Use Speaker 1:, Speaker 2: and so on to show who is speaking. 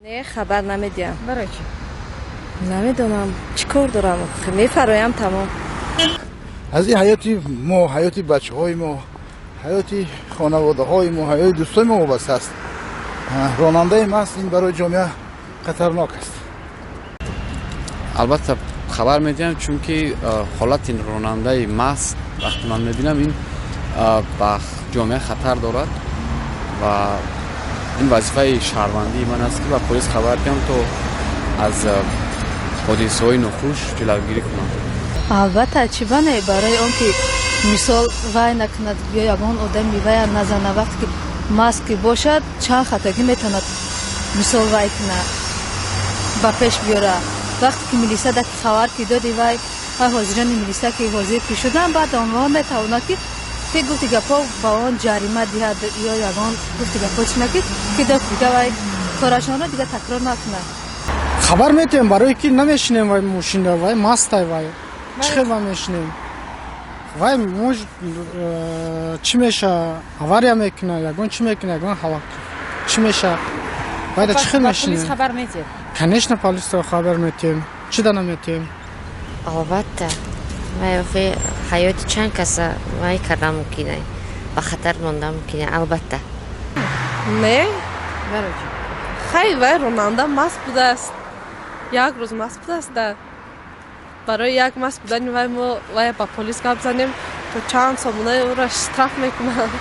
Speaker 1: Не, хабар намедиҳам.
Speaker 2: Барои чӣ?
Speaker 1: Намедонам, чӣ кор дорам, мефароям, тамом.
Speaker 3: Аз ин ҳаёти мо, ҳаёти бачаҳои мо, ҳаёти хонаводаҳои мо, ҳаёти дӯстои мо вобаста аст. Ронандаи маст ин барои ҷомеа хатарнок аст.
Speaker 4: Албатта, хабар медиҳам, чунки ҳолати ронандаи маст, вақте ман мебинам, ин ба ҷомеа хатар дорад ва ин вазифаи шаҳрвандии ман аст, ки ба полис хабар диҳам, то аз ҳодисаҳои нохуш ҷилавгирӣ кунам.
Speaker 5: Албатта, чӣ ба не? Барои он ки, мисол, вай накунад ё ягон одами вая назана. Вақте ки маст ки бошад, чанд хатогӣ метавонад, мисол, вай кунад, ба пеш биёра. Вақте ки милиса даки хабар ки доди, вай ҳозирони милиса ки ҳозир ки шуданд, баъд онҳо метавонад ки гуфти гапҳо ба он ҷарима диҳад ё ягон гуфти гапҳо чӣ ки дига вай корашонро дига такрор накунад.
Speaker 6: Хабар метиҳем, барое ки намешинем вай мошинда, вай мастай, вай чӣ хел вай мешинем? Вай может чӣ меша, авария мекуна, ягон чӣ мекуна, ягон ҳалак чӣ меша, вайда чӣ хел мешинем?
Speaker 2: Хабар метиҳед?
Speaker 6: Конечно, полисро хабар метиҳем, чӣ да наметиҳем?
Speaker 7: Албатта, вай охи ҳаёти чанд каса вай карда мумкина, ба хатар монда мумкина, албатта.
Speaker 8: Не.
Speaker 2: Барои чӣ?
Speaker 8: Хай, вай ронанда маст будааст, як рӯз маст будааст. Да барои як маст будани вай мо вай ба полис гап занем, то чанд сомонаи ӯро штраф мекунанд.